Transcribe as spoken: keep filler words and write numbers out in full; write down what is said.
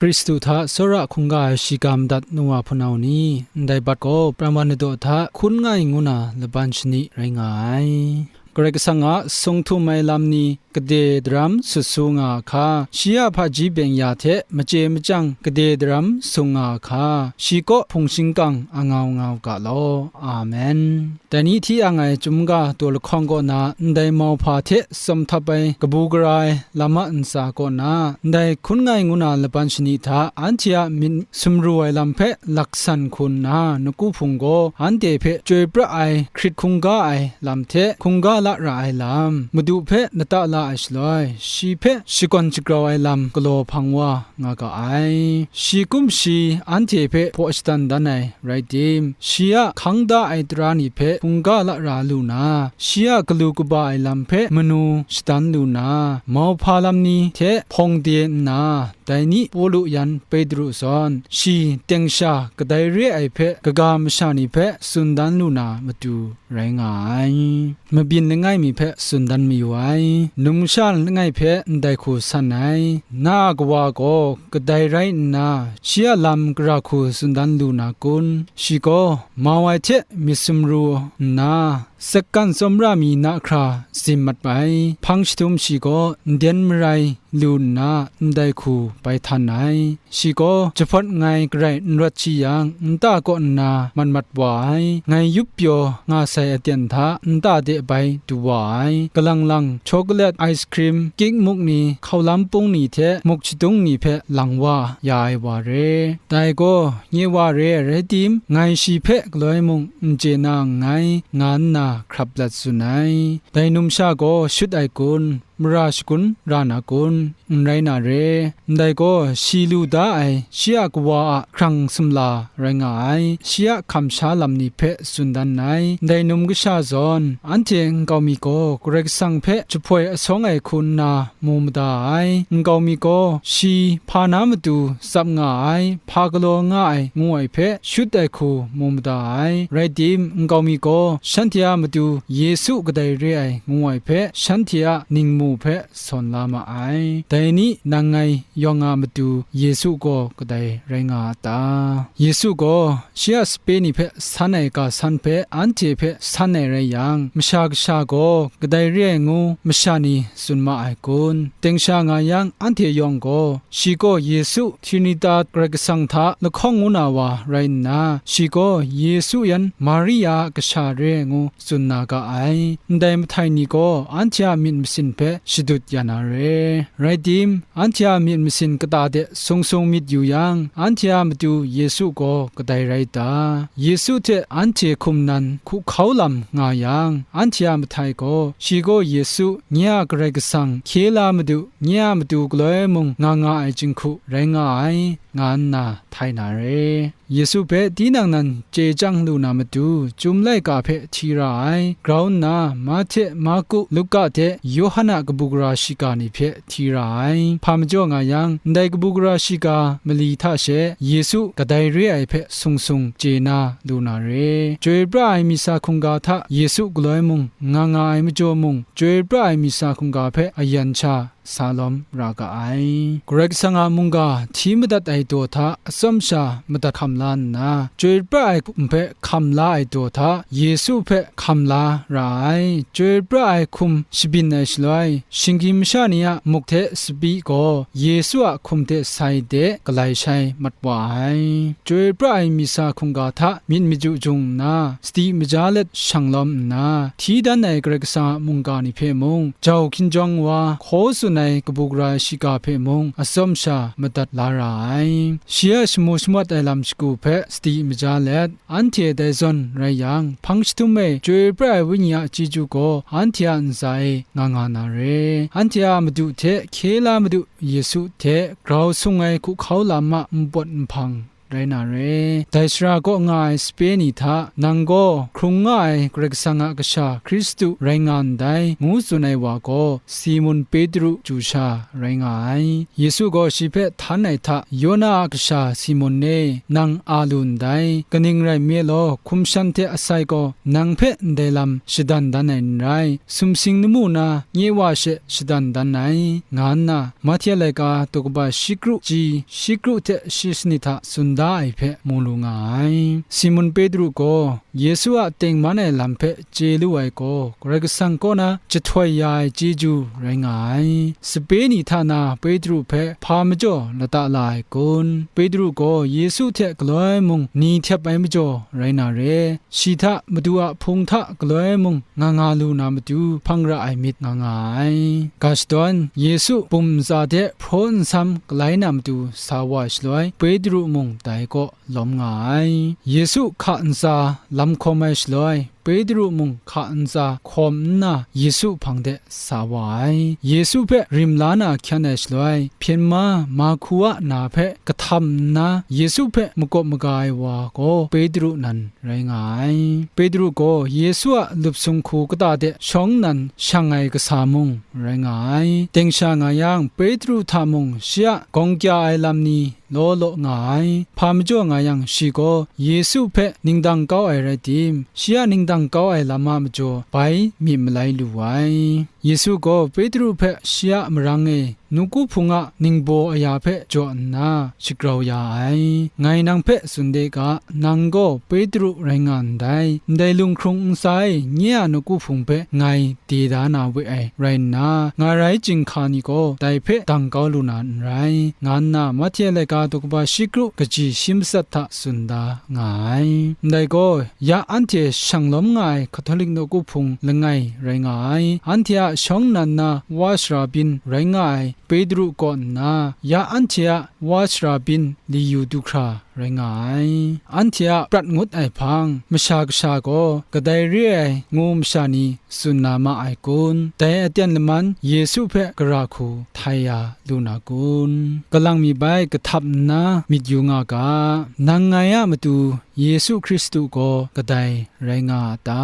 Hkristu hta tsawra hkungga ai shiga madat nu wa hpunau ni, ndai bat gaw pran wa nadaw hta hkun nga ai ngu na laban shani rai nga ai. Karai Kasang a sung htum ai lam ni gade daram sut su nga a hka, shi a hpaji byeng ya hte machye machyang gade daram sung nga a hka, shi kaw hpung shingkang a ngau ngau ga law. Amen. Dai ni hti ang ai chyum ga daw lahkawng kaw na ndai mauhpa hte tsawm htap ai kabu gara ai lam a ntsa kaw na ndai hkun nga ai ngu na laban shani hta anhte a myit sumru ai lam hpe laksan hku nna, nawku hpung gaw anhte hpe chyoi pra ai hkrit hkungga ai lam hte hkungga la ra ai lam, Madu hpe lata la ai shaloi, shi hpe shakawn shagrau ai lam galaw hpang wa nga ga ai. Shi kumshi anhte hpe hpaw shadan dan ai rai tim, shi a hkang da ai tara ni hpe hkungga la ra lu na, shi a galu kaba ai lam hpe manu shadan lu na, mauhpa lam ni hte hpawng de nna, dai ni Pawlu yan Petru zawn, shi teng sha kadai re ai hpe kaga masha ni hpe tsun dan lu na matu rai nga ai. Mabyin langai mi hpe tsun dan mayu ai. Numsha langai hpe ndai hku san ai. Na a kawa gaw kadai rai nna, shi a lam gara hku tsun dan lu na kun? Shi gaw mau ai hte myit sumru nna, sakkan tsawmra mi na hkra zim mat ai. Hpang jahtum shi gaw nden marai lu nna, ndai hku bai htan ai. Shi gaw jahpawt ngai garai n rawt shi yang, nta kaw nna mat mat wa ai. Ngai yup pyaw nga sai aten hta nta de bai du wa ai. Galang lang, chocolate, ice cream, kik muk ni, hkaulam pung ni hte muk shadung ni hpe lang wa ya ai wa re. Dai gaw nye wa re ai rai tim, ngai shi hpe galoi mung n chye na nngai, nga nna hkrap lat tsun ai. Dai numsha gaw shut ai kun? Mara shagun ra na kun? N rai na re. Ndai gaw, shi lu da ai, shi a kawa a hkrang sumla rai nga ai, shi a hkam sha lam ni hpe tsun dan ai. Ndai num kasha zawn, anhte nkau mi gaw Karai Kasang hpe jahpoi asawng ai hku nna mu mada ai. Nkau mi gaw, shi hpa na matu tsap nga ai, hpa galaw nga ai, ngu ai hpe shut ai hku mu mada ai. Rai tim, nkau mi gaw, shanhte a matu Yesu kadai re ai, ngu ai hpe shanhte a ningmu hpe sawn la ma ai. Dai ni nang ngai yawng a matu Yesu gaw kadai rai nga a ta? Yesu gaw shi a sape ni hpe san ai ga san hpe anhte hpe san ai rai yang, Masha Kasha gaw kadai re ai ngu masha ni tsun ma ai kun? Teng sha nga yang, anhte yawng gaw, shi gaw Yesu, Trinita Karai Kasang hta lahkawng ngu na wa rai nna, shi gaw Yesu yan Maria a kasha re ai ngu tsun na ga ai. Ndai mahtai ni gaw anhte a myit masin hpe shadut ya na re. Rai tim, anhte a myit masin kata de sung sung myit yu yang, anhte a matu Yesu gaw kadai rai ta? Yesu hte anhte hkum nan hku hkau lam nga yang, anhte a mahtai gaw, shi gaw Yesu, nye a Karai Kasang, hkye la Madu, nye a matu galoi mung nga nga ai jinghku rai nga ai, nga nna htai na re. Yesu hpe tinang nan chye chyang lu na matu, Chyum laika hpe hti ra ai, grau nna Mahte, Marku, Luka hte Yawhan a kabu gara shiga ni hpe hti ra ai. Hpa majaw nga yang, ndai kabu gara shiga mali hta she Yesu kadai re ai hpe sung sung chye na lu na re. Chyoi pra ai misa hkungga hta Yesu galoi mung nga nga ai majaw mung, chyoi pra ai misa hkungga hpe ayan sha sa lawm ra ga ai. Karai Kasang a mungga hti madat ai daw hta atsawm sha madat hkam la nna, chyoi pra ai hkum hpe hkam la ai daw hta Yesu hpe hkam la ra ai. Chyoi pra ai hkum shabyin ai shaloi, shinggyim masha ni a muk hte sabi gaw Yesu a hkum hte sai de galai shai mat wa ai. Chyoi pra ai misa hkungga hta myit maju jung nna, sadi maja let shang lawm nna, hti dan ai Karai Kasang a mungga ni hpe mung, jau hkinjawng wa, hkaw tsun ai kabu gara shiga hpe mung, atsawm sha madat la ra ai. Shi a shamu shamawt ai lam shagu hpe sadi maja let, anhte dai zawn rai yang, hpang jahtum e chyoi pra ai Wenyi a chyeju gaw anhte a ntsa e nga nga na re. Anhte a Madu hte hkye la Madu Yesu hte grau sung ai hku hkau lam a npawt nhpang rai na re. Dai shara kaw nga ai sape ni hta, nang gaw hkrung nga ai Karai Kasang a Kasha Hkristu rai nga ndai, ngu tsun ai wa gaw, Simun Petru chyu sha rai nga ai. Yesu gaw shi hpe htan ai hta, Yona a kasha Simun e, nang a lu ndai, kaning rai nme law, hkum shan hte asai gaw nang hpe ndai lam shadan dan ai n rai, sumsing lamu na nye Wa she shadan dan ai, nga nna, Mahte laika daw kaba shi kru chyi, shi kru hte shi sanit hta tsun da ai hpe mu lu nga ai. Simun Petru gaw Yesu a tengman ai lam hpe chye lu ai gaw, Karai Kasang kaw na jahtoi ya ai chyeju rai nga ai. Sape ni hta na Petru hpe hpa majaw lata la ai kun? Petru gaw Yesu hte galoi mung ni htep ai majaw rai na re. Shi hta Madu a hpung hta galoi mung nga nga lu na matu hpang ra ai myit nga nga ai. Ga shadawn, Yesu bum ntsa de hpraw nsam galai na matu sa wa ai shaloi, Petru mung dai kaw lawm nga ai. Yesu hka ntsa lam hkawm ai shaloi, Petru mung hka ntsa hkawm nna Yesu hpang de sa wa ai. Yesu hpe rim la na hkyan ai shaloi, hpyen ma Mahku a na hpe kahtam nna, Yesu hpe makawp maga ai wa gaw Petru nan rai nga ai. Petru gaw Yesu a lup sung hku kata de shawng nnan shang ai kasa mung rai nga ai. Deng sha nga yang, Petru hta mung shi a gawng kya ai lam ni law law nga ai. Hpa majaw nga yang, shi gaw Yesu hpe ningdang kau ai rai tim, shi a ningdang kau ai lam a majaw bai myi malai lu ai. Yesu gaw Petru hpe shi a marang e nawku hpung a ningbaw aya hpe jaw nna shagrau ya ai. Ngai nang hpe tsun de ga, nang gaw Petru rai nga ndai, ndai lunghkrung ntsa e nye a nawku hpung hpe ngai de da na we ai rai nna, nga rai chyinghka ni gaw dai hpe dang kau lu na n rai, nga nna Mahte laika daw kaba shi kru kaji shi matsat hta tsun da nga ai. Ndai gaw, ya anhte shang lawm nga ai Hkatolik nawku hpung langai rai nga ai, anhte a shawng nnan na wa shara byin rai nga ai Petru kaw nna, ya anhte a wa shara byin li yu du hkra rai nga ai. Anhte a prat ngut ai hpang, Masha Kasha gaw kadai re ai ngu masha ni tsun na ma ai kun? Dai aten laman Yesu hpe gara hku htai ya lu na kun? Galang mi bai kahtap nna myit yu nga ga, nang ngai a matu Yesu Hkristu gaw kadai rai nga a ta?